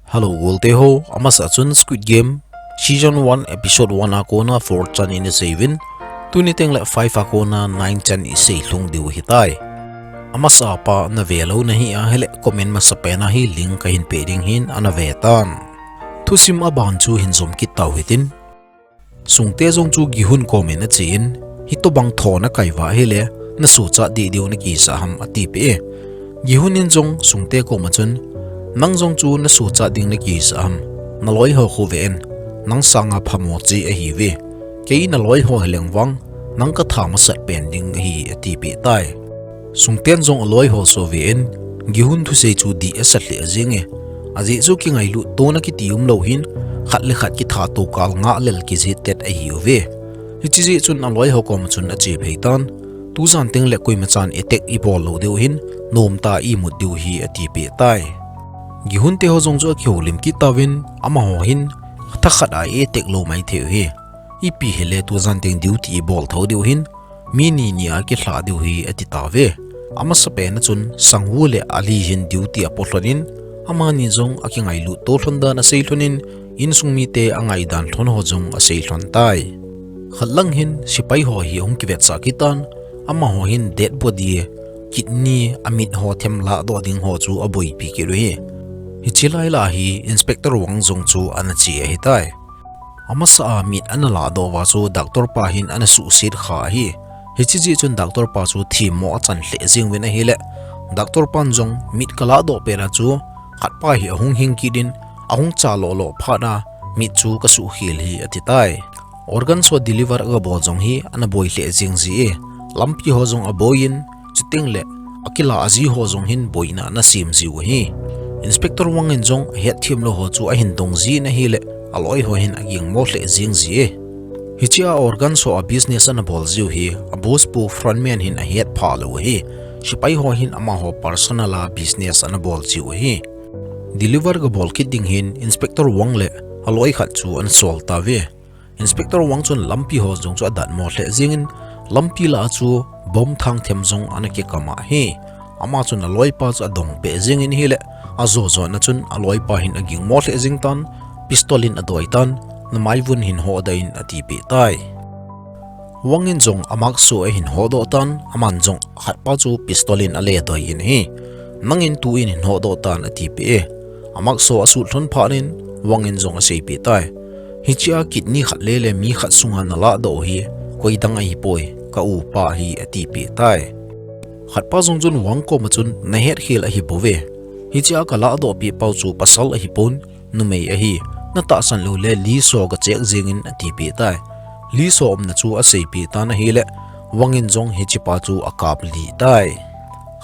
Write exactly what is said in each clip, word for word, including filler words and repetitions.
Hello, golte ho, amasa chun Squid Game Season one, Episode one a kona four chan in isei uvin, tuni teng le five a kona nine chan isei lhung diu hitai. Amasa pa na ve lou nahi ahile, comment masapen a hi link kahin pe ding hin ana ve tan. Thusim aban chu hin jom kit tau hitin. Sungte jong chu Gihun komin achen, hitobang tho nakai uva ahile, na suhchat deh diu nakisah ham atipeh e. Gihun in jong Sungte koma chun, nang jong chu na suhchat ding nakisah ham, na loi ho khu ve in, nang sanga phamo chi ahiuve. Kei na loi ho hileng vang, nang katha masat pen ding ahi atipeh tai. Sungten jong aloi ho chu ave in, Gihun thusei chu dih asa lheh jenge. Ajeh chu kingailut tona kiti umlou hin, khat le khat kitha to kal ngah lel kijih tet ahiuve. Hiche jeh chun aloi ho koma chun ache phei tan, tujan teng le koima chan attack ibol lou diu hin, nomtah a imut diu hi atipeh tai. Gihun te ho jong chu akihoulim kit tauvin, amaho hin, thakhat a attack lou maithei u hi. Ipi hile tujan teng duty ibol thou diu hin, mi ni ni a kilha diu hi ati tauve. Amasapen a chun Sangwoo le Ali hin duty apo lhon in, amani jong akingailut to lhon dan asei lhon in, insung mite angaidan lhon ho jong asei lhon tai. Khat lang hin sepai ho hi ahung kivetsah kit tan, amaho hin dead body, kidney, amit ho them lahdoh ding ho chu aboipi kit u hi. Hiche lai lah a hi Inspector Wang jong chu ana che ahitai. Amasa a mit ana lahdoh uva chu doctor pa hin ana suhset kha ahi. Hiche jeh chun doctor pa chu themmo achan lheh jeng uvin ahile, doctor pan jong mit kalahdoh pet a chu khat pa hi ahung hing kit in, ahung cha lolo phat a mit chu kasuhkhel hi ati tai. Organ show deliver agabol jong hi ana boi lheh jeng ji e, lampi ho jong aboi in, chuteng le akilah ji ho jong hin boina ana sem jiu ahi. Inspector Wang in jong ahetthem lou ho chu ahin dong jin ahile, aloi ho hin agingmo lheh jeng ji e. Hiche a organ show a business ana bol jiu hi, a boss pu frontman hin ahet phah lou ahi. Sepai ho hin amaho personal a business ana bol jiu ahi. Deliver gabol kit ding hin Inspector Wang le aloi khat chu ana sol tauve. Inspector Wang chun lampi ho jong chu adatmo lheh jeng in, lampi lah a chu bomb thangthem jong ana kikam ahi. Ama chun aloipa chu adong peh jeng in ahile, ajo jona chun aloipa hin agingmo lheh jeng tan, pistol in adoi tan, namai vun hin hodoh in atipeh tai. Wang in jong a mask chu ahin hodoh tan, aman jong khat pa chu pistol in aledoi in ahi. Nangin tuin hin hodoh tan atipeh e. A mask chu asut lhon phat in, Wang in jong aseipeh tai. Hiche a kidney khat le le mi khat sunga nalahdoh u hi, koi dang ahipoi, ka upa ahi atipeh tai. Khat pa jong chun Wang koma chun nahetkhel ahibouve. Hiche a kalahdoh peh pau chu pasal ahipon, numei ahi, natahsan lou le Lee Soo ga check jeng in atipeh tai. Lee Soo umna chu aseipeh tan ahile, Wang in jong hiche pa chu akaplih tai.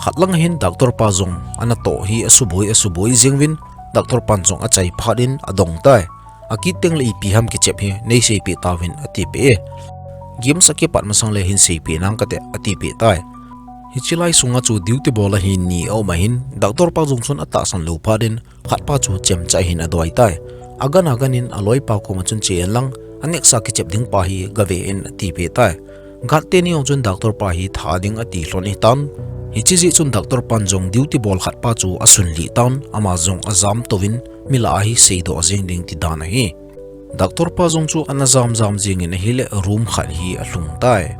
Khat lang hin doctor pa jong anatoh hi asuboi asuboi jeng uvin, doctor pan jong achai phat in adong tai. Akit teng le ipi ham kichep hi neiseipeh tauvin atipeh e. Games akipat masang le hin seipeh nang kate atipeh tai. Hiche lai sunga chu duty bol a hin ni aum ahin, doctor pa jong chun atahsan lou phat in, khat pa chu chemcha hin adoi tai. Agan agan in aloipa koma chun che in lang, a next a kichep ding pa hi gave in atipeh tai. Guard teni jong chun doctor pa hi tha ding ati lhon ahitan. Hiche jeh chun doctor pan jong duty bol khat pa chu asunlih tan, ama jong ajam touvin, mi lah a hi seidoh jeng ding ti dan ahi. Doctor pa jong chu ana jam jam jeng in ahile room khat hi alhung tai.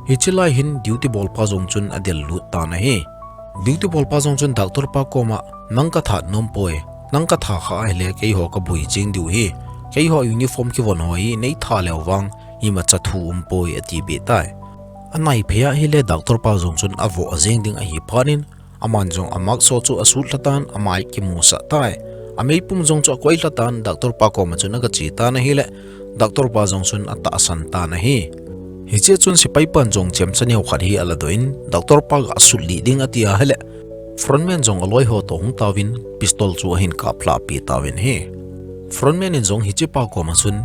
Hiche lai hin duty bol pa jong chun adel lut tan ahi. Duty bol pa jong chun doctor pa koma, nang kathat nompoi, nang katha kha ahile keiho kaboi jeng diu ahi. Keiho uniform kivon ho hi neitha leu vang, imacha thu umpoi atipeh tai. Anaiphei ahile doctor pa jong chun avoh jeng ding ahi phat in, aman jong a mask ho chu asut lha tan, amai kimusah tai. Ameipum jong chu akoi lha tan, doctor pa koma chun agache tan ahile, doctor pa jong chun atahsan tan ahi. Hiche chun sepai pan jong chemcha neo khat hi aladoh in, doctor pa gasulih ding ati ahile, frontman jong aloiho toh hung tauvin, pistol chu ahin kaplhah peh tauvin ahi. Frontman in jong hiche pa koma chun,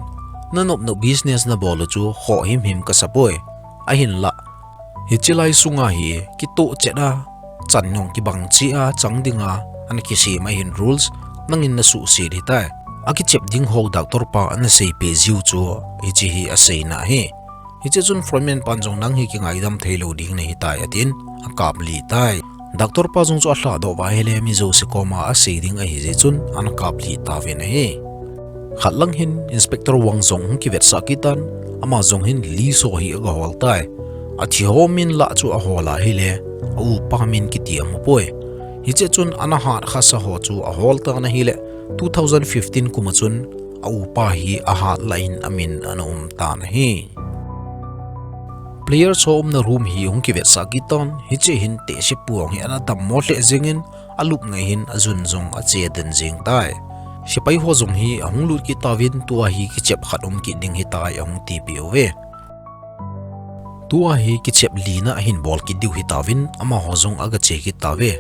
nanop nop business nabol u chu khoh himhim kasapoi. Ahinlah, hiche lai sunga hi kitoh chet a, chan jong kibang cheh a chang dinga ana kisem ahin rules, nangin nasuhset ahitai. Akichep ding ho doctor pa ana seipeh jiu chu hiche hi aseina ahi. Hiche chun frontman pan jong nang hi kingaidam theilou ding nahitai atin, akaplih tai. Doctor pa jong chu alhadoh uva ahile mi jouse koma asei ding ahi jeh chun ana kaplih tauvin ahi. Khat lang hin Inspector Wang jong hung kivetsah kit tan, ama jong hin Li Saw hi aga hol tai. Athi ho min lah chu ahol ahile, a upa min kiti amu poi. Hiche chun ana hat khasa ho chu ahol tan ahile, two thousand fifteen kum a chun a upa hi ahat lah in amin ana um tan ahi. Players ho umna room hi hung kivetsah kit tan, hiche hin tehsepu jong hi ana dammo lheh jengin, alup ngai hin ajun jong ache den jeng tai. Sepai ho jong hi ahung lut kit tauvin, tua hi kichep khat um kit ding hitai ahung tipeh uve. Tua hi kichep lina ahin bol kit diu hitauvin, amaho jong aga che kit tauve.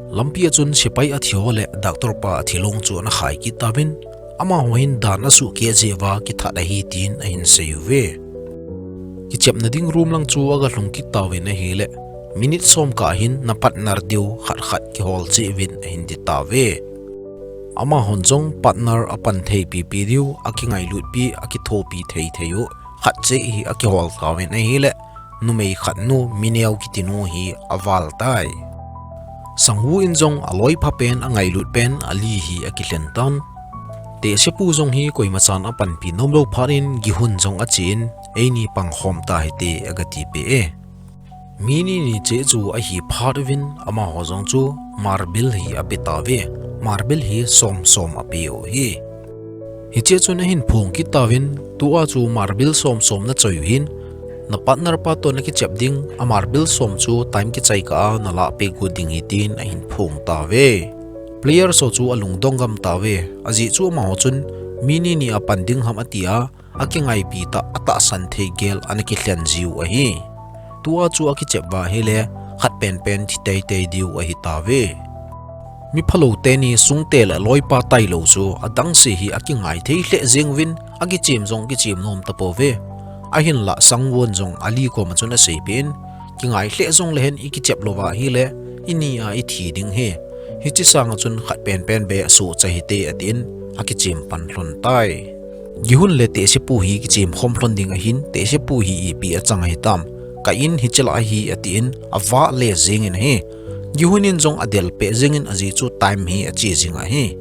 Lampi a chun sepai athi ho le doctor pa athi long chu ana khai kit tauvin, amaho hin dan asuh keh jeh uva kithat ahi tin ahin sei uve. Kichepna ding room lang chu aga lhung kit tauvin ahile, minute som kah hin na partner diu khat khat kihol cheh uvin ahin ti tauve. Amahon jong partner apan thei pipi diu, akingailut pi, akithopi thei thei u khat cheh hi akihol tauvin ahile, numei khat nu, Mineo kiti nu hi aval tai. Sang Woo in jong aloipha pen, angailut pen a Li hi akilhen tan. Tehsepu jong hi koimachan apanpi nomlou phat in Gi Hun jong achen, eini pangkhom tahite aga tipeh e. Mi ni ni cheh chu ahi phat uvin amaho jong chu marble hi ape tauve. Marble hi som som ape u ahi. Hiche chun ahin phong kit tauvin, tua chu marble som som nachoi u hin, na partner pa toh nakichep ding a marble som chu time kichai kah a nalah peh got ding ahi tin ahin phong tauve. Players ho chu alungdong gam tauve, ajeh chu amaho chun mi ni ni a pan ding ham atia, akingaipi tah, atahsan thei gel ana kilhen jiu ahi. Tua chu akichep uva ahile, khat penpen thi teitei diu ahitauve. Mi phalou teni Sungte le aloipa tailou chu adangse hi akingai thei lheh jeng uvin, akichem jong kichem nom tapouve. Ahinlah Sang Woo in jong a Li koma chun aseipeh in, kingai lheh jongle hen ikichep louva ahile, ini a ithi ding ahi. Hiche sanga chun khat penpen beh asuh cha hite atin, akichem pan lhon tai. Gi Hun le tehsepu hi kichem khom lhon ding ahin, tehsepu hi ipi achang ahitam. Ka in hiche lah ahi atin, avah le jengin ahi. Gi Hun in jong adel peh jengin ajeh chu time hi ache jing ahi.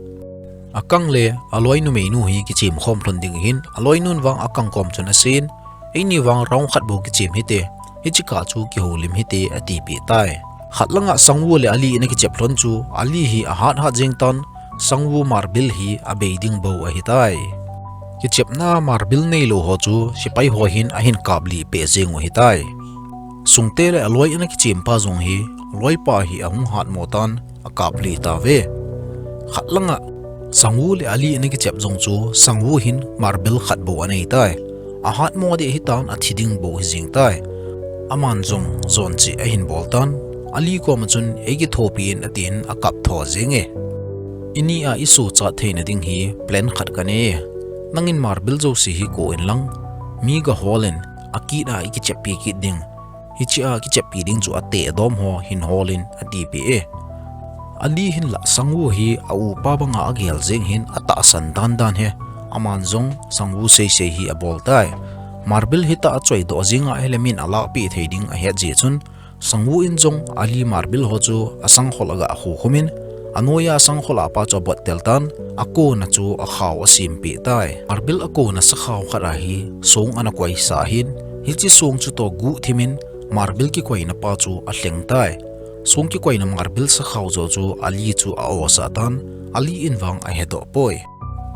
Akang le aloi numeinu hi kichem khom lhon ding ahin, aloinun vang akang kom chun aseiyin, eini vang round khat bou kichem hite, hiche kah chu kihoulim hite atipeh tai. Khat langa Sang Woo le a Li in akichep lhon chu, a Li hi ahat hat jeng tan, Sang Woo marble hi abei ding bou ahitai. Kichepna marble neilou ho chu sepai ho hin ahin kaplih peh jeng u ahitai. Sungte le aloi in akichem pa jong hi, aloipa hi ahung hatmo tan, akaplih tauve. Khat langa Sang Woo le a Li in akichep jong chu Sang Woo hin marble khat bou anei tai. Ahatmo deh hitan, athi ding bou hijeng tai. Aman jong jon cheh ahin bol tan, a Li koma chun eikithopi in atin akap tho jenge. Ini a isochat theina ding hi plan khat kanei e. Nangin marble jouse hi koh inlang, mi gahol in, akit a ikicheppi kit ding. Hiche a kicheppi ding chu ateh dom ho hin hol in atipeh e. A Li hinlah Sang Woo hi a upa banga agel jeng hin atahsan dan dan e. Aman jong Sang Woo sei sei hi abol tai. Marble hitah a choidoh jeng ahile min alahpeh thei ding ahet jeh chun, Sang Woo in jong a Li marble ho chu asangkhol aga khukhum in, anoiya sangkhol a pa chu abottel tan, akona chu akhao asempeh tai. Marble akona sakhao khat a hi song ana koisah ahin, hiche song chutoh guhthim in marble kikoina pa chu alheng tai. Song kikoina marble sakhao jo chu a Li chu a-osah tan, a Li in vang ahedoh poi.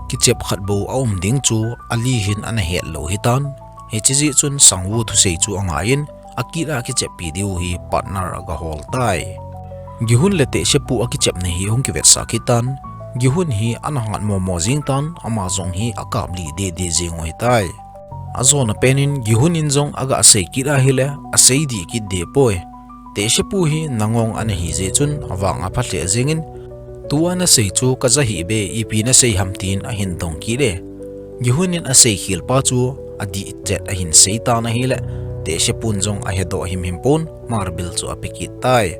Kichep khat bou aum ding chu a Li hin ana hetlou hitan, hiche jeh chun Sang Woo thusei chu angaiyin, akit a kicheppi diu hi partner agahol tai. Gi Hun le tehsepu akichepna hi hung kivetsah kit tan, Gi Hun hi ana hat momo jeng tan, ama jong hi akaplih deh deh jeng u ahitai. Ajona pen in Gi Hun in jong aga sei kit ahile, asei dih kit deh poi. Tehsepu hi nangong ana hi jeh chun avang apha lheh jengin, tua nasei chu kaja hih be, ipi nasei ham tin ahin dong kit e. Gi Hun in aseikhel pa chu adih chet ahin seitan ahile, tehsepun jong ahedoh himhim pon marble chu ape kit tai.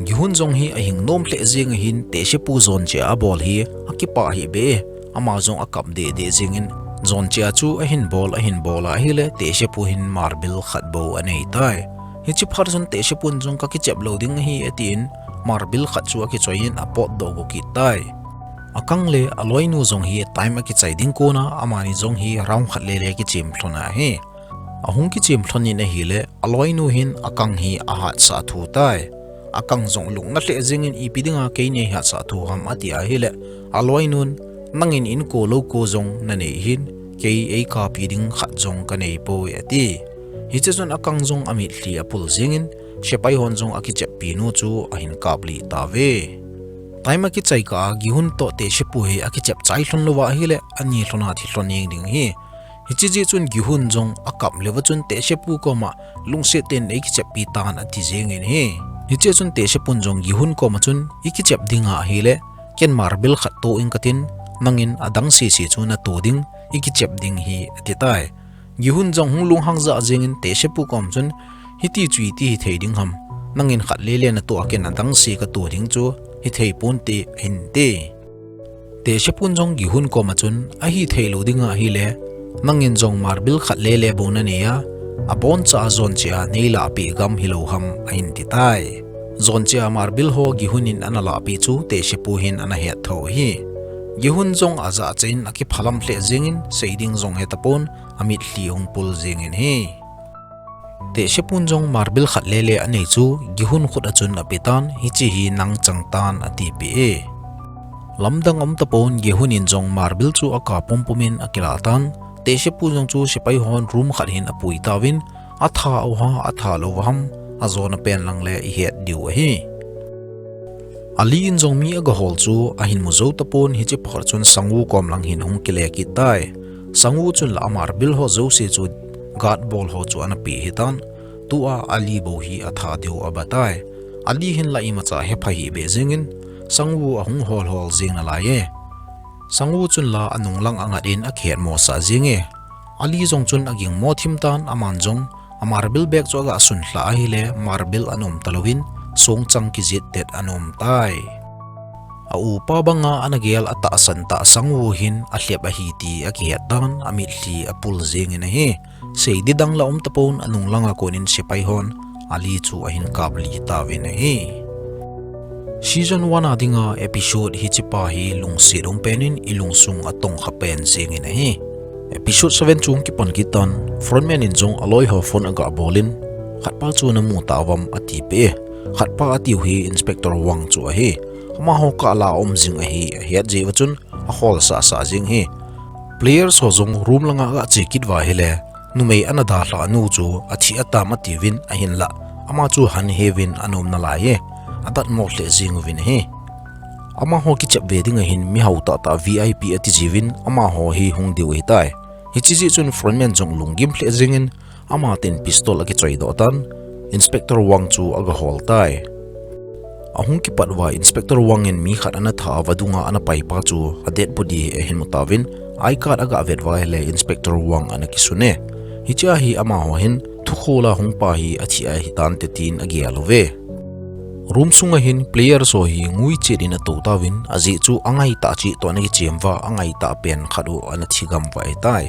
Gi Hun jong hi ahing nom lheh jeng ahin, tehsepu jon cheh a abol hi akipah hih be. Ama jong akap deh deh jengin, jon cheh a chu ahin bol ahin bol ahile, tehsepu hin marble khat bou anei tai. Hiche phat chun tehsepun jong kakichep lou ding ahi atin, marble khat chu akichoi in apotdoh go kit tai. Akang le aloinu jong hi time akichai ding kona amani jong hi round khat lele kichem lhon ahi. Ahung kichem lhon in ahile, aloinu hin akang hi ahatsah thu tai. Akang jong lungna lheh jengin ipi dinga kei nei hatsah thu ham ati ahile, aloinun nangin inko loko jong nanei hin, kei eikapi ding khat jong kanei poi ati. Hiche chun akang jong amitlhi apul jengin, sepai hon jong akicheppi nu chu ahin kaplih tauve. Time akichai kah a Gihun toh Tehsepu hi akichep chai lhon louva ahile, ani lhona thi lhon jeng ding ahi. Hiche jeh chun Gihun jong akap leuva chun Tehsepu koma lungset tah in eikicheppi tan ati jengin ahi. Hiche chun Tehsepun jong Gihun koma chun ikichep dinga ahile, ken marble khat to ing katin, nangin adang sese chu nato ding, ikichep ding ahi ati tai. Gihun jong hung lunghang jah jengin Tehsepu kom chun, hiti chu iti hithei ding ham, nangin khat lele nato a ken adang se kato ding chu hithei ponte ahin ti. Tehsepun jong Gihun koma chun, ahithei lou dinga ahile, nangin jong marble khat lele bou nanei a, aboncha a joncheh a neilahpeh gam hilou ham ahin ti tai. Joncheh a marble ho Gihun in analahpeh chu Tehsepu hin anahet tho ahi. Gihun jong ajahcheh in akiphalam lheh jengin, sei ding jong hetapon, amitlhi ahung pul jengin ahi. Tehsepun jong marble khat lele anei chu Gihun khut a chun apetan, hiche hi nang chang tan atipeh e. Lamdang aumtapon Gihun in jong marble chu akap pumpum in akilah tan, Tehsepu jong chu sepai hon room khat hin apui tauvin, atha uva, atha louva ham, ajona pen lang le ihet diu ahi. Ali in jong mi agahol chu ahin mu jou tapon hiche phat chun Sangwoo kom lang hin hung kile kit tai. Sangwoo chun la a marble ho jouse chu guard bol ho chu anapeh ahitan, tua Ali bou hi atha diu abatai. Ali hin la imacha hepha hih beh jengin, Sangwoo ahung hol hol jeng nalai e. Sangwoo chun la anung lang angat in akihetmosah jeng e. Ali jong chun agingmo thim tan aman jong a marble bag chu agasun lhah ahile marble anom talouvin songchang kijih tet anom tai. A upa banga anagel atahsan tah Sangwoo hin alhep ahi ti akihet tan amitlhi apul jengin ahi. Sei ding dang la umtapon anung langa konin sepai hon Ali chu ahin kaplih tauvin ahi. Season one a dinga episode hichepa hi lungset um pen in ilungsung atongkha pen jengin ahi. Episode seven chu hung kipan kit tan, Frontman in jong aloi ho phone agabol in, khatpa chu namu tauvam atipeh e. Khatpa atiu hi Inspector Wang chu ahi. Amaho kah la aum jing ahi ahet jeh uva chun, akholsahsah jeng ahi. Players ho jong room langa agache kit uva ahile, numei ana dalhah nu chu athi atam atiuvin ahinlah, ama chu hanheuvin anom nalai e, adatmo lheh jeng uvin ahi. Amaho kichep ve dinga hin mihao tahtah V I P ati jiuvin amaho hi hung diu ahitai. Hiche jeh chun Frontman jong lunggim lheh jengin, amatin pistol akichoidoh tan, Inspector Wang chu agahol tai. Ahung kipat uva Inspector Wang in mi khat anatha uva dunga anapaipa chu a dead body hi ahin mu tauvin, I card agavet uva ahile Inspector Wang anakisun e. Hichea hi amaho hin thukhol a hungpa hi athi ahitante tin agel uve. Room sunga hin players ho hi nguichet in atou tauvin, ajeh chu angaitah cheh toh anakichem uva, angaitah pen khat u anathi gam uva ahitai.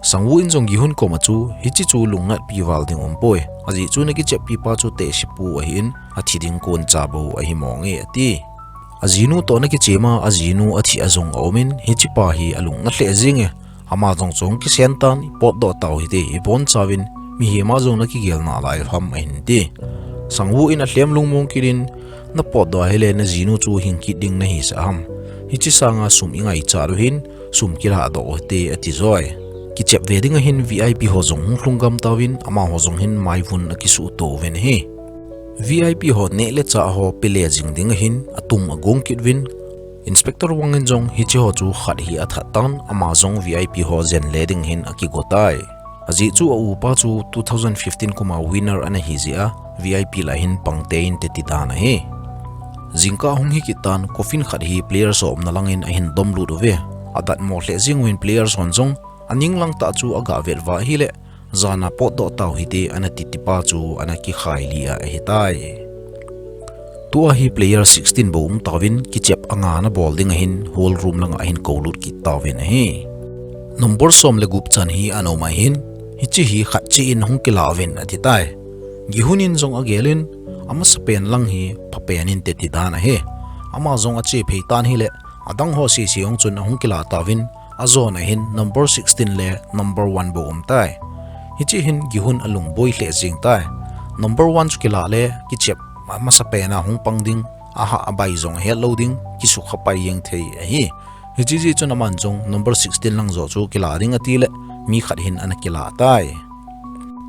Sangwoo in jong Gihun koma chu, hiche chu lungnatpi val ding umpoi. Ajeh chu nakicheppipa chu Tehsepu ahin, athi ding koncha bou ahi monge ati. Ajinu toh nakichem a, ajinu athi a jong aumin, hichepa hi alungna lheh jenge. Ama jong chu kisen tan, ipotdoh tau hite, ibonchauvin, mihem a jong nakigel nalai ham ahin ti. Sangwoo in alhem lungmong kit in, napotdoh ahile najinu chu hing kit ding nahisah ham. Hiche sanga sum ingaichat u hin, sum kilahdoh u hite ati joi. Kichep ve dinga hin V I P ho jong hung lhung gam tauvin, amaho jong hin maivun akisuhto uvin ahi. V I P ho neh le chah ho pele jing dinga hin, atum agong kit uvin, Inspector Wang in jong hiche ho chu khat hi athat tan, ama jong V I P ho jen le ding hin akigo tai. Ajeh chu a upa chu two thousand fifteen kuma winner ana hi jeh a, V I P lah hin pang teinte ti dan ahi. Jingkah hung hi kit tan, coffin khat hi players ho umna langin ahin domlut uve. Adatmo lheh jeng uvin players hon jong, aning lang tah chu agavet uva ahile, jana potdoh tau hite anati tipa chu ana kikhai lih a ahitai. Tua hi player sixteen bou um tauvin, kichep anga ana bol dinga hin hall room langa ahin koulut kit tauvin ahi. Number som le gup chan hi ana um ahin, hiche hi khat cheh in hung kilah uvin ati tai. Gihun in jong agel in, amasapen lang hi phapen inte ti dan ahi. Ama jong ache phei tan ahile, adang ho sese jong chun ahung kilah tauvin, ajona hin number sixteen le number one bou um tai. Hiche hin Gihun alungboi lheh jeng tai. Number one chu kilah le kichep amasapen a hung pang ding, ahah abai jong ahet lou ding, kisukha pai jeng thei ahi. Hiche jeh chun aman jong number sixteen lang joh chu kilah ding ati le, mi khat hin ana kilah tai.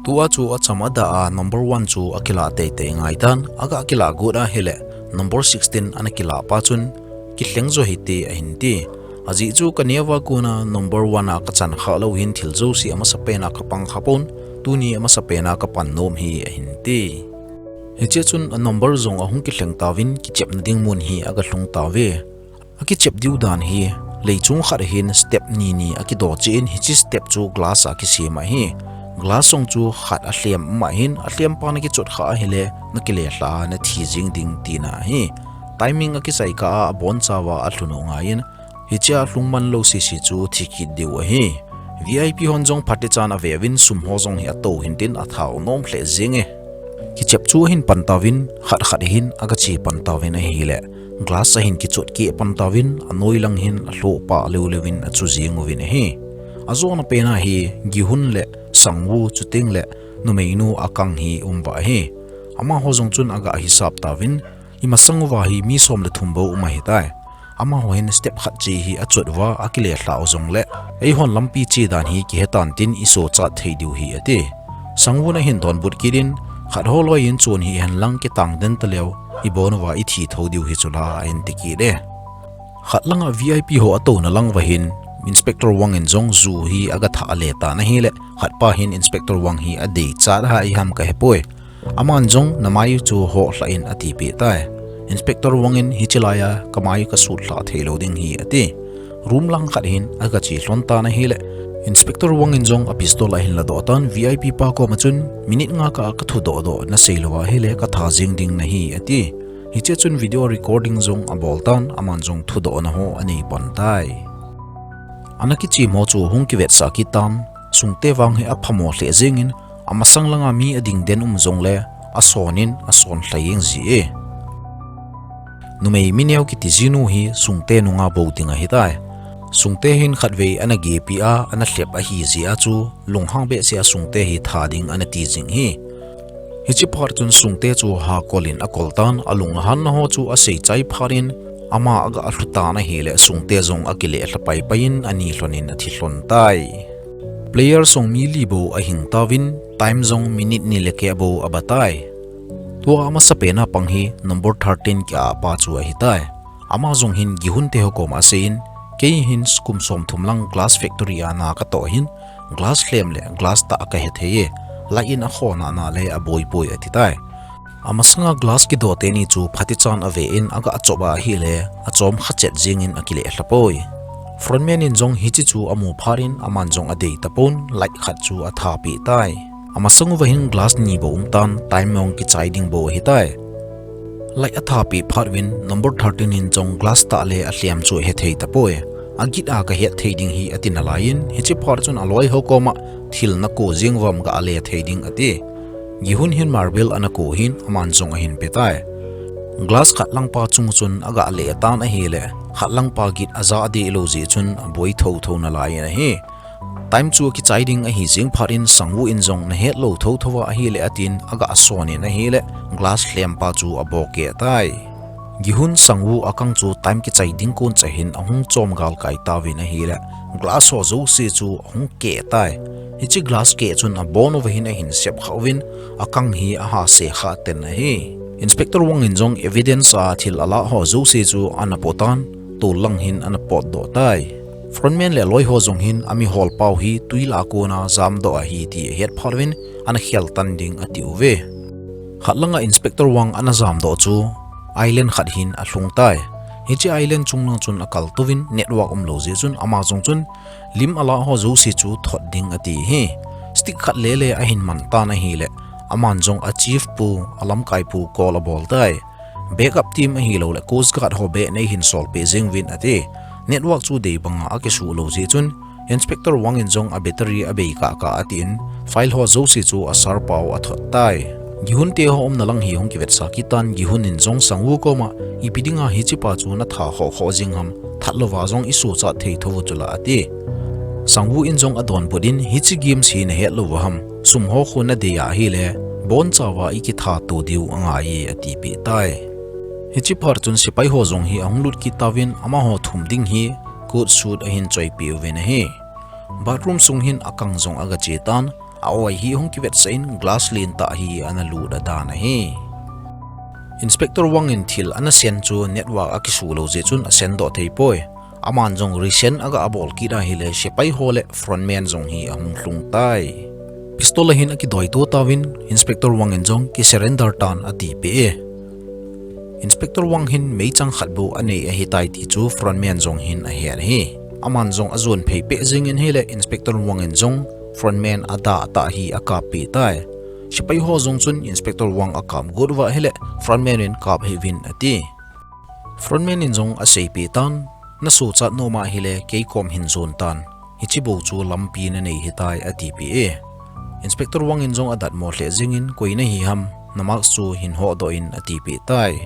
Tua chu acham adah a number one chu akilah teitei ngai tan, aga kilah got ahile, number sixteen ana kilah pa chun, kilheng jo hite ahin ti. Ajeh chu kaneo a kona number one a kachan kha lou hin thil jouse amasapen a kapang kha pon, tuni amasapen a kapan nom hi ahin ti. Hiche chun a number jong ahung kilheng tauvin kichepna ding mun hi aga lhung tauve. Akichep diu dan hi, leichung khat hin step ni ni akidoh cheh in hiche step chu glass a kisem ahi. Glass jong chu khat alhem um ahin, alhem pa nakichot kha ahile, nakile lha a nathi jeng ding tina ahi. Timing akichai kah a abonchauva alhun u ngaiyin, hichea lhung man lou sese chu thi kit diu ahi. V I P hon jong phatechan ave uvin sum ho jong hi atou hintin athau nom lheh jenge. Kichep chu ahin pan tauvin, khat khat hin aga che pan tauvin ahile, glass ahin kichot keh pan tauvin, anoi lang hin alhoh pah leu leuvin achu jeng uvin ahi. Ajona pen a hi, Gihun le Sangwoo chuteng le numeinu Akang hi um uva ahi. Amaho jong chun aga hisap tauvin, imasang uva hi mi som le thum bou um ahitai. Amaho hin step khat che hi achot uva akile lhah u jongle, eihon lampi che dan hi kihe tan tin isochat thei diu hi ati. Sangwoo in ahin donbut kit in, khat ho loi in chon hihen lang kitang den taleu, ibon uva ithi thou diu hi chula ahin ti kit e. Khat langa V I P ho atouna lang uva hin, Inspector Wang in jong ju hi aga thah le tan ahile, khat pa hin Inspector Wang hi adeichat a iham kahepoi. Aman jong namai chu hoh lhah in atipeh tai. Inspector Wang in hiche laiya kamai kasut lhah thei lou ding hi ati. Room lang khat hin aga che lhon tan ahile, Inspector Wang in jong a pistol ahin ladoh tan V I P pa koma chun, minute nga kah a kathudoh doh nasei lou ahile katha jeng ding nahi ati. Hiche chun video recording jong abol tan, aman jong thudohna ho anei pan tai. Ana kichem ho chu hung kivetsah kit tan, Sungte vang hi aphamo lheh jengin, amasang langa mi ading den um jongle, asonin ason lha jeng ji e. Numei mineo kiti jinu hi Sungte nunga bou ding ahitai. Sungte hin khatvei ana gepi a, ana lhep ahi jeh a chu, lunghang behseh a Sungte hi tha ding ana ti jing hi. Hiche phat chun Sungte chu hakol in akol tan, alung ahanna ho chu asei chai phat in, ama aga lhu tan ahile Sungte jong akile lha paipai in ani lhon in athi lhon tai. Player jong mi li bou ahing tauvin, time jong minute ni le keh bou aba tai. Tua amasapen a pang hi number thirteen kia pa chu ahitai. Ama jong hin Gihun te ho koma asei in, kei hin kum somthum lang glass factory a na katoh hin, glass lhem le glass tah kahethei e, light in akhona na le aboipoi atitai. Amasanga glass kidoh teni chu phatechan ave in aga chop a ahile, achom khachet jengin akile lhapoi. Frontman in jong hiche chu amu phat in aman jong adei tapon, light khat chu athapeh tai. Amasang uva hin glass ni bou um tan, time jong kichai ding bou ahitai. Light athapeh phat uvin number thirteen in jong glass tah le alhem chu ahethei tapoi. Agit a kahet thei ding hi ati nalai in, hiche phat chun aloi ho koma thil nako jeng uvam gale thei ding ati. Gihun hin marble ana ko hin aman jong ahin petai. Glass khat lang pa chung chun agale tan ahile, khat lang pa git aja adeh lou jeh chun aboi thotho nalai in ahi. Time chu akichai ding ahi jeng phat in Sangwoo in jong nahet lou thotho a ahile atin aga son in ahile glass lhem pa chu abohkeh tai. Gihun, Sangwoo, Akang chu time kichai ding koncha hin ahung chom galkai tauvin ahile glass ho jouse chu ahung keh tai. Hiche glass keh chun abon uva hin ahin sep kha uvin Akang hi ahase kha ten ahi. Inspector Wang in jong evidence a thil alah ho jouse chu ana potan, tol lang hin ana potdoh tai. Frontman le aloi ho jong hin amihol pau hi twi lah a kona jamdoh ahi ti ahet phat uvin ana khel tan ding ati uve. Khat langa Inspector Wang ana jamdoh chu island khat hin alhung tai. Hiche island chunglang chun akal touvin network umlou jeh chun ama jong chun lim alah ho jouse chu thot ding ati hi. Stick khat lele ahin man tan ahile, aman jong a chief pu, alamkai pu call abol tai. Backup team ahilouleh Coast Guard ho beh neihin solpeh jeng uvin ati. Network chu dei banga akisuh lou jeh chun, Inspector Wang in jong a battery abei kahkah atin, file ho jouse chu asarpau athot tai. Gihun te ho umna lang hi hung kivetsah kit tan, Gihun in jong Sangwoo koma, ipi dinga hichepa chu natha khoh khoh jing ham, that louva jong isuhchat thei thou chu la ati. Sangwoo in jong adonbut in, hiche games hi nahet lou ham, sum ho khu nadei ahile, bonchauva ikitha to diu angai e atipeh tai. Hiche phat chun sepai ho jong hi ahung lut kit tauvin, amaho thum ding hi coat suit ahin choipeh uvin ahi. Bathroom sung hin Akang jong agache tan, a-oi hi hung kivetsah in glass lentah hi analut adan ahi. Inspector Wang in thil anasen chu network akisuh lou jeh chun asendoh thei poi. Aman jong resend aga abol kit ahile sepai ho le frontman jong hi ahung lhung tai. Pistol ahin akidoi to tauvin Inspector Wang in jong kisurrender tan atipeh e. Inspector Wang hin meichang khat bou anei ahitai ti chu frontman jong hin ahet ahi. Aman jong ajon phei peh jengin ahile Inspector Wang in jong frontman adah tah hi akappeh tai. Sepai ho jong chun Inspector Wang akap got uva ahile frontman in kap hih uvin ati. Frontman in jong aseipeh tan, nasuhchat nom ahile keikom hin jon tan, hiche bou chu lampi nanei hitai atipeh e. Inspector Wang in jong adatmo lheh jengin, koi nahi ham, na mask chu hin hodoh in atipeh tai.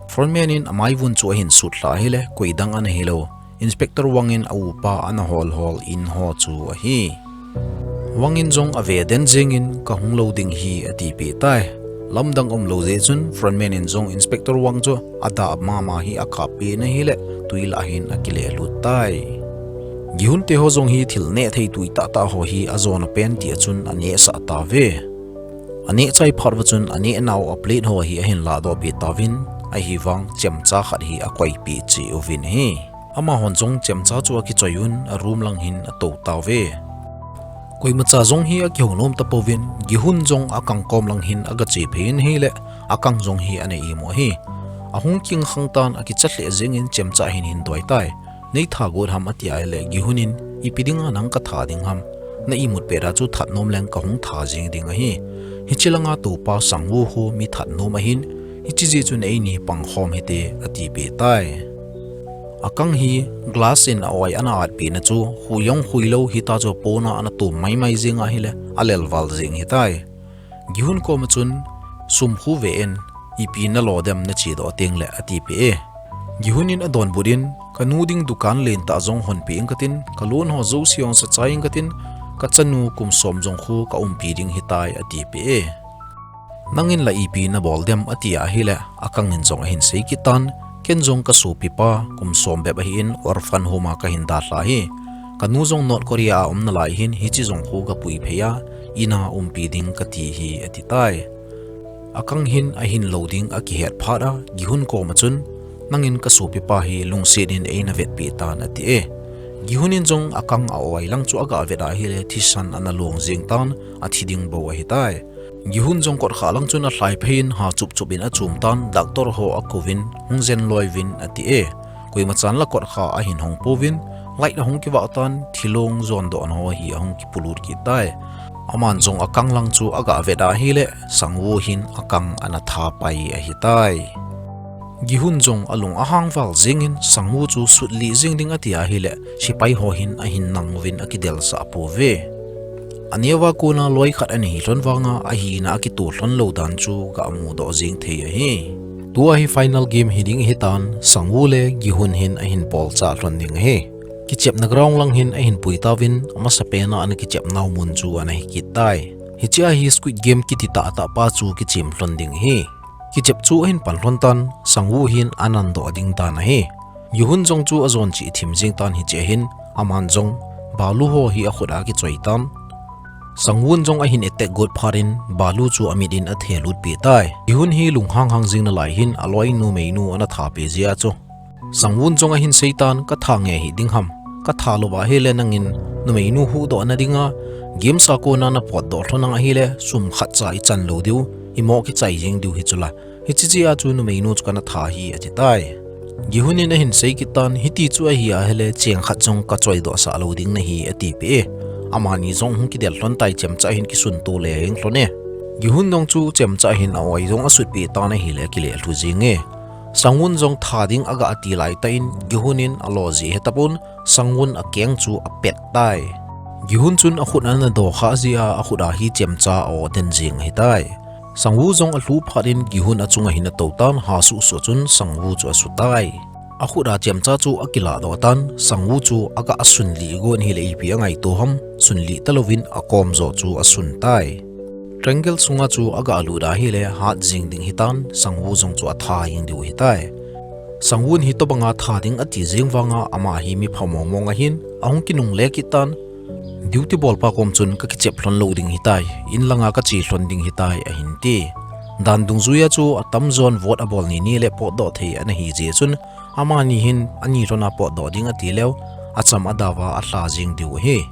Frontman in amaivun chu ahin sutlhah ahile, koidang ana hilou, Inspector Wang in aupa ana holhol in ho chu ahi. Wang in jong ave den jengin, kahung lou ding hi atipeh tai. Lamdang umlou jeh chun frontman in jong Inspector Wang chu adah mama hi akappeh in ahile, twi lah hin akilehlut tai. Gihun te ho jong hi thil neh thei twi tahtah ho hi ajona pen tia chun anehsah tauve. Aneh chai phat uva chun anehnau a plate ho hi ahin lahdohpeh tauvin, ahivang chemcha khat hi akoipeh cheh uvin ahi. Amahon jong chemcha chu akichoi un, a room lang hin atou tauve. Koimacha jong hi akihou nom tapouvin, Gihun jong Akang kom lang hin agache phei in ahile, Akang jong hi ana imu ahi. Ahung kingkhang tan, akicha lheh jengin chemcha hin hin doi tai. Neitha got ham ati ahile, Gihun in, ipi dinga nang katha ding ham, na imut pet a chu that nom leng kahung tha jeng ding ahi. Hiche langa toupa Sangwoo khu mi that nom ahin, hiche jeh chun eini pangkhom hite atipeh tai. Akang hi glass in a-oi ana atpehna chu, khui jong khui lou hita chu pona ana tom maimai jeng ahile, alelval jeng hitai. Gihun koma chun, sum khu ve in, ipi nalo dem nachedoh tengle atipeh e. Gihun in adonbut in, kanu ding dukan lentah jong honpeh ing katin, kalon ho jouse jong sachai ing katin, kachanu kum som jong khu kaumpi ding hitai atipeh e. Nangin la ipi nabol dem ati ahile, Akang in jong ahin sei kit tan, ken jong kasopipa kum som bep ahin orphan home a kahin dalha ahi. Kanu jong North Korea a umna lai hin hiche jong khu kapui phei a, ina umpi ding kati hi ati tai. Akang hin ahin lou ding akihet phat a, Gihun koma chun, nangin kasopipa hi lungset in eina vetpeh tan ati e. Gihun in jong Akang a-oi lang chu aga vet ahile thisan ana long jeng tan, athi ding bou ahitai. Gihun jong kotkha lang chun alhai phei in ha chupchup in achom tan, doctor ho akouvin, hung jen loi uvin ati e. Koimachan la kotkha ahin hong pouvin, light ahung kivah tan, thilong jondohna ho hi ahung kipolut kit tai. Aman jong Akang lang chu aga vet ahile, Sangwoo hin Akang ana tha pai ahitai. Gihun jong alung ahang val jengin, Sangwoo chu sutlih jeng ding ati ahile, sepai ho hin ahin nang uvin akidelsah pouve. Aneova kona loi khat ana hi lhon vanga, ahina akitoh lhon lou dan chu gamudoh jeng thei ahi. Tua hi final game hiding ahitan, Sangwoo le Gihun hin ahin polchah lhon ding ahi. Kichepna ground lang hin ahin pui tauvin, amasapen a ana kichepnau mun chu ana hi kit tai. Hichea hi Squid Game kiti tahtah pa chu kichem lhon ding ahi. Kichep chu ahin pan lhon tan, Sangwoo hin anandoh ding dan ahi. Gihun jong chu ajon cheh thim jeng tan hichea hin, aman jong balu ho hi akhut a kichoi tan. Sangwoo jong ahin attack got phat in, balu chu amit in athelut peh tai. Gihun hi lunghang hang jeng nalai hin, aloi numeinu ana thapeh jeh a chu, Sangwoo jong ahin sei tan, katha nge hiding ham, katha louva ahile nangin numeinu huhdoh nadinga games a kona napotdoh lhon ang ahile, sum khatcha ichan lou diu, imo kichai jeng diu hi chula, hiche jeh a chu numeinu chu kana tha hi ati tai. Gihun in ahin sei kit tan, hiti chu ahi ahile, cheng khat jong kachoidohsah lou ding nahi atipeh e. Amani jong hung kidel lhon tai, chemcha hin kisunto le jeng lhon e. Gihun jong chu chemcha hin a-oi jong asutpeh tan ahile, akilelhu jeng e. Sangwoo jong tha ding aga ti laitah in, Gihun in alo jeh hetapon, Sangwoo akeng chu apet tai. Gihun chun akhut ana dokhah jeh a, akhut a hi chemcha a-o den jeng ahitai. Sangwoo jong alhu phat in Gihun achunga hin atou tan, hasuh suh chun Sangwoo chu asutai. Akhut a chemcha chu akiladoh tan, Sangwoo chu aga asun lih gon ahile ipi angaito ham, sun lih talouvin akom joh chu asun tai. Triangle sunga chu aga lut ahile hat jing ding hitan, Sangwoo jong chu atha jing diu hitai. Sangwoo in hitobanga tha ding ati jeng vanga ama hi mi pha mong mong ahin, ahung kinungle kit tan, duty bolpa kom chun kakichep lhon lou ding hitai, in langa kache lhon ding hitai ahin ti. Dan dungjuia chu atamjon vote abol ni ni le potdoh thei ana hi jeh chun, amani hin ani lhona potdoh ding ati leu, acham adauva alha jing diu ahi.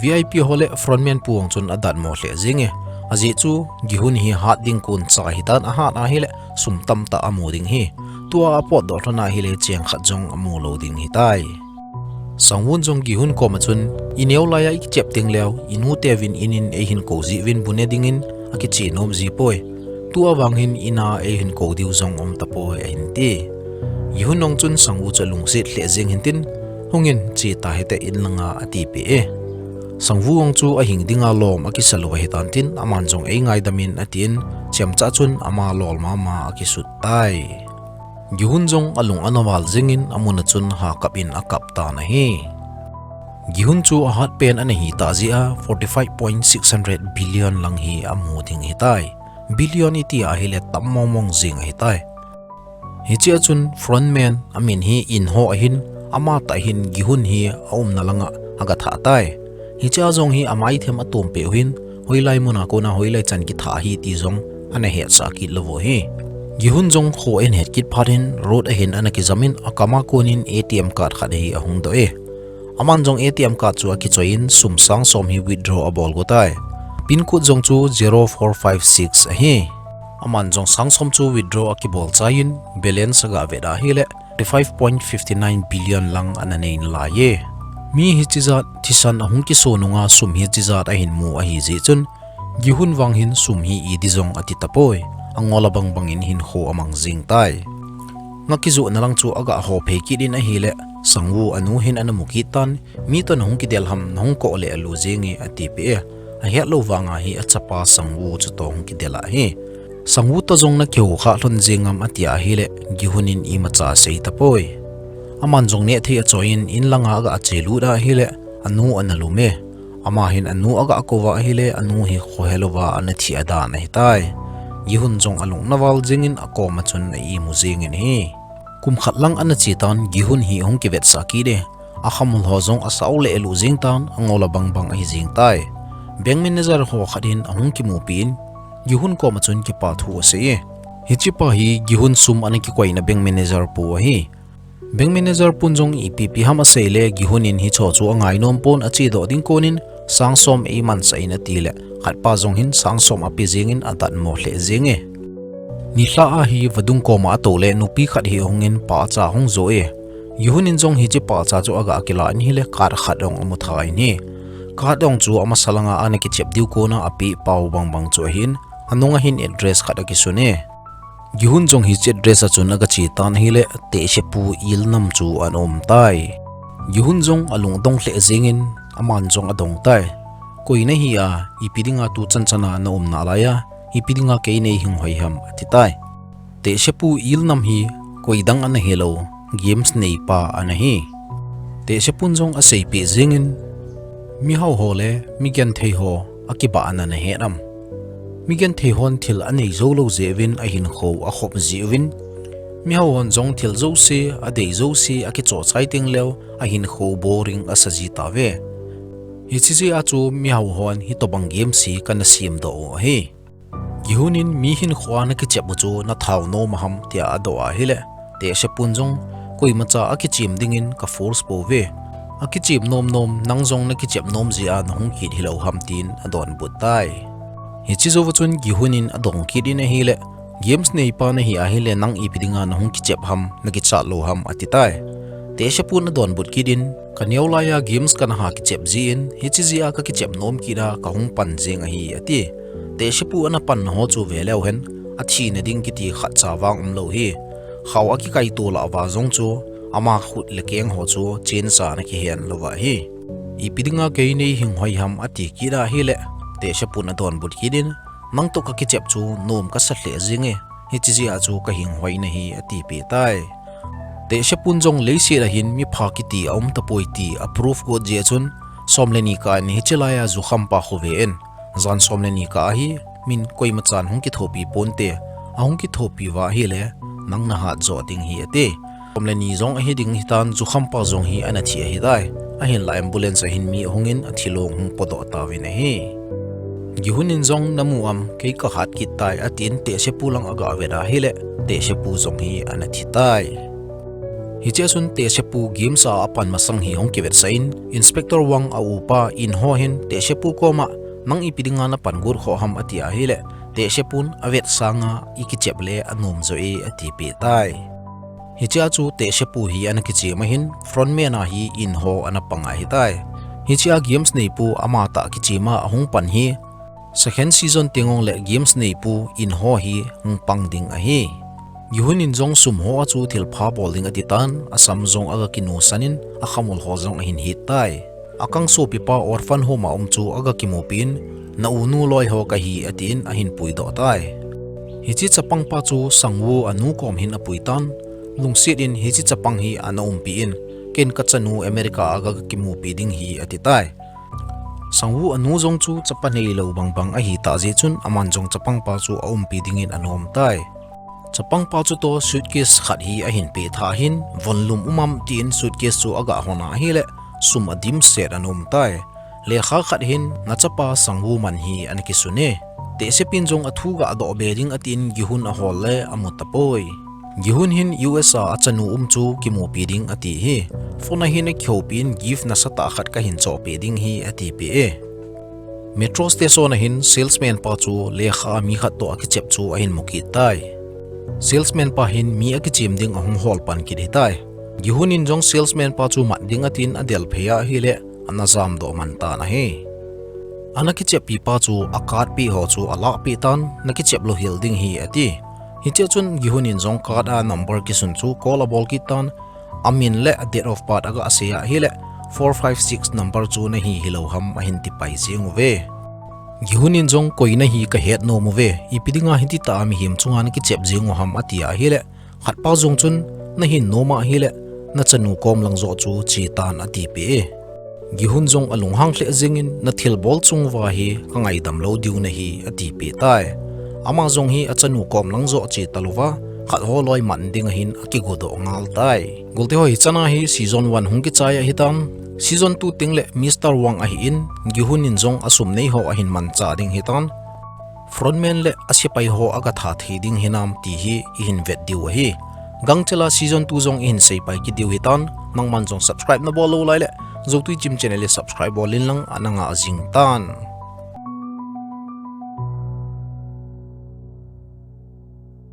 VIP ho le frontman pu jong chun adatmo lheh jenge. Ajeh chu Gihun hi hat ding kon cha hitan, ahat ahile sum tamtah amu ding ahi. Tua apotdoh lhon ahile cheng khat jong amu lou ding hitai. Sangwoo jong Gihun koma chun, ineo laiya ikichep teng leu, inu teuvin in in eihin kou jiuvin bu ne dingin akiche nom ji poi. Tua vang hin ina eihin kou diu jong um tapoi ahin ti. Gihun jong chun Sangwoo chu alungset lheh jeng hin tin, hungin che tahite in langa atipeh e. Sangwoo jong chu ahing dinga lom akisa lou ahitan tin, aman jong eingaidam in atin, chemcha chun ama lol mama akisut tai. Gihun jong alung ana val jengin amun a chun hakap in akap tan ahi. Gihun chu ahat pen ana hitah jeh a forty five point six hundred billion lang hi amu ding ahitai. Billion iti ahile tam mong mong jeng ahitai. Hichea chun frontman amin hi In Ho ahin, amatah hin Gihun hi aumna langa aga thah tai. Hichea jong hi amai them atompeh u hin, hoilai muna kona hoilai chan kithah ahi ti jong ana hetsah kit lou u ahi. Gihun jong kho ahin het kit phat hin road ahin ana kijam in akama konin ATM card khat hi ahung doh e. Aman jong ATM card chu akichoi in sum sang som hi withdraw abol go tai. Pin code jong chu zero four five six ahi. Aman jong sang som chu withdraw akibol chai in balance aga vet ahile forty five point five nine billion lang ana nei nalai e. Mi hiche jat thisan ahung kiso nunga sum hiche jat ahin mu ahi jeh chun, Gihun vang hin sum hi idi jong ati tapoi, angol abang bangin hinkho amang jing tai. Nga kijohna lang chu aga ho phei kit in ahile, Sangwoo anu hin ana mu kit tan, mi toh nahung kidel ham, nahung koh le alu jenge atipeh e. Ahet lou vanga hi achapa Sangwoo chu toh hung kidel ahi. Sangwoo toh jong nakihou kha lhon jeng am ati ahile, Gihun in imacha asei tapoi. Aman jong neh thei achoiyin in langa aga che lut ahile, anu ana lum e. Ama hin anu aga kouva ahile, anu hi khohelouva ana thi adan ahitai. Gihun jong alung naval jengin akoma chun a imu jengin ahi. Kum khat lang ana che tan Gihun hi ahung kivetsah kit e. Akhamul ho jong asao le alu jeng tan, angol abang bang ahi jeng tai. Bank manager ho khat hin ahung kimupi in, Gihun koma chun kipa thu asei e. Hichepa hi Gihun sum ana kikoina bank manager pu ahi. Bank manager pun jong ipi pi ham asei le Gihun in hicheho chu angainom pon, achedoh ding konin sang som eimansah in ati le, khatpa jong hin sang som ape jengin adatmo lheh jenge. Nilhah a hi vadung koma atou le nupi khat hi ahungin pahcha ahung jo e. Gihun in jong hiche pahcha chu aga kilah in ahile card khat jong amu tha in ahi. Card jong chu amasa langa ana kichep diu kona apeh pau bang bang chu ahin, anunga hin address khat akisun e. Gihun jong hiche address a chun aga che tan ahile, tehsepu Il nam chu ana um tai. Gihun jong alungdong lheh jengin aman jong adong tai. Koi nahi a, ipi dinga tuchan chana naum nalai a, ipi dinga kei neihing hoi ham ati tai. Tehsepu Il nam hi koidang ana hilou, games neipa ana hi. Tehsepun jong aseipeh jengin, mihao ho le migenthei ho akibahna nahet am? Migenthei hon thil anei jou lou jeh uvin ahinkho akhop ji uvin, mihao hon jong thil jouse, adei jouse akichoh chai teng leu ahinkho boring asa ji tauve. Hiche jeh a chu mihao hon hitobang games hi kana semdoh u ahi. Gihun in mi hinkhoa nakichep u chu nathao nom ham tia adoh ahile, tehsepun jong, koimacha akichem dingin ka force pouve. Akichem nom nom, nang jong nakichep nom jeh a nahung kit hilou ham tin adonbut tai. Hiche jouva chun Gihun in adong kit in ahile, games neipa nahi ahile nang ipi dinga nahung kichep ham, nakichat lou ham ati tai. Tehsepun adonbut kit in, kaneo laiya games kana ha kichep jeh in, hiche jeh a kakichep nom kit a kahung pan jeng ahi ati. Tehsepu ana panna ho chu veleu hen, athina ding kiti khatcha vang umlou hi. Khao akikaito lah uva jong chu, ama khut le keng ho chu chensa ana kihen louva ahi. Ipi dinga kei neihing hoi ham ati kit ahile, tehsepun adonbut kit in, Nang toh kakichep chu nom kasa lheh jing e, hiche jeh a chu kahinghoi nahi, atipeh tai. Tehsepun jong leiset a hin mipha kiti aum tapoi ti aproof got jeh chun, som le ni kah in hiche laiya jukhampa khovei in, jan som le ni kah ahi, min koimachan hung kithopi ponte, ahung kithopi uva ahile, nang nahat joh ding ahi ati. Som le ni jong ahi ding ahitan, jukhampa jong hi ana thi ahitai. Ahinla ambulance a hin mi ahungin athilong hung podoh tauvin ahi. Gihun in jong namu am, kei kahat kit tai, atin Tehsepu lang aga vet ahile, Tehsepu jong hi ana thi tai. Hichea chun Tehsepu games a apan masang hi hung kivetsah in, Inspector Wang a upa Inho hin Tehsepu koma, nang ipi dinga napan got khoh ham ati ahile, Tehsepun avet sanga ikichep le anom jo e atipeh tai. Hichea chu Tehsepu hi ana kichem ahin, frontman a hi Inho ana pang ahitai. Hichea games neipu amatah kichem a ahung pan hi, second season teng jongle games neipu Inho hi hung pang ding ahi. Gihun in jong sum ho a chu thilpha bol ding atitan, asam jong aga kinusan in, akhamul ho jong ahin het tai. Akang sopipa orphan home a um chu aga kimupi in, na unu loi ho kahi atin ahin puidoh tai. Hiche chapangpa chu Sangwoo anu kom hin apuitan, lungset in hiche chapang hi ana umpi in, ken kachanu America a kaga kimupi ding ahi atitai. Sangwoo anu jong chu chapa neilou bangbang ahitah jeh chun aman jong chapangpa chu aumpi dingin anom tai. Chapangpa chu toh suitcase khat hi ahin peh tha hin, von lum um am tin suitcase chu aga hon ahile, sum adimset ana um tai. Lekha khat hin, nachapa Sangwoo man hi ana kisun e. Tehsepin jong athu gadoh be ding atin Gihun ahol le amu tapoi. Gihun hin U S a achanu um chu kimupi ding ati hi. Phone a hin akihoupi in gift nasatah khat kahin chohpeh ding ahi atipeh e. Metro station a hin salesman pa chu lekha a mi khat toh akichep chu ahin mu kit tai. Salesman pa hin mi akichem ding ahung hol pan kit ahitai. Gihun in jong salesman pa chu mat ding atin adel phei ahile, ana jamdoh man tan ahi. Ana kicheppi pa chu acard peh ho chu alahpeh tan, nakichep lou hel ding ahi ati. Hichea chun Gihun in jong card a number kisun chu call abol kit tan, amin le date of birth aga sei ahile, four five six number chu nahi hilou ham ahin tipai jeng uve. Gihun in jong koi nahi kahet nom uve, ipi dinga hititah a mihem chunga nakichep jeng u ham ati ahile, khatpa jong chun, nahin nom ahile, nachanu kom lang joh chu chetan atipeh e. Gihun jong alunghang lheh jengin, nathilbol chung uva hi kangaidam lou diu nahi atipeh tai. Ama jong hi achanu kom lang joh che talouva, khat ho loi man ding ahin akigodoh ngal tai. Golte ho, hichan a hi season one hung kichai ahitan, season two tengle Mister Wang ahin, Gihun in jong asum nei ho ahin manchah ding ahitan, frontman le asepai ho aga tha thei ding hinam ti hi ihin vet diu ahi. Gangchela season two jong ihin seipai kit diu ahitan, nangman jong subscribe nabol lou laile, Zoutui Chim channel hi subscribe bol in lang ana ngah jing tan.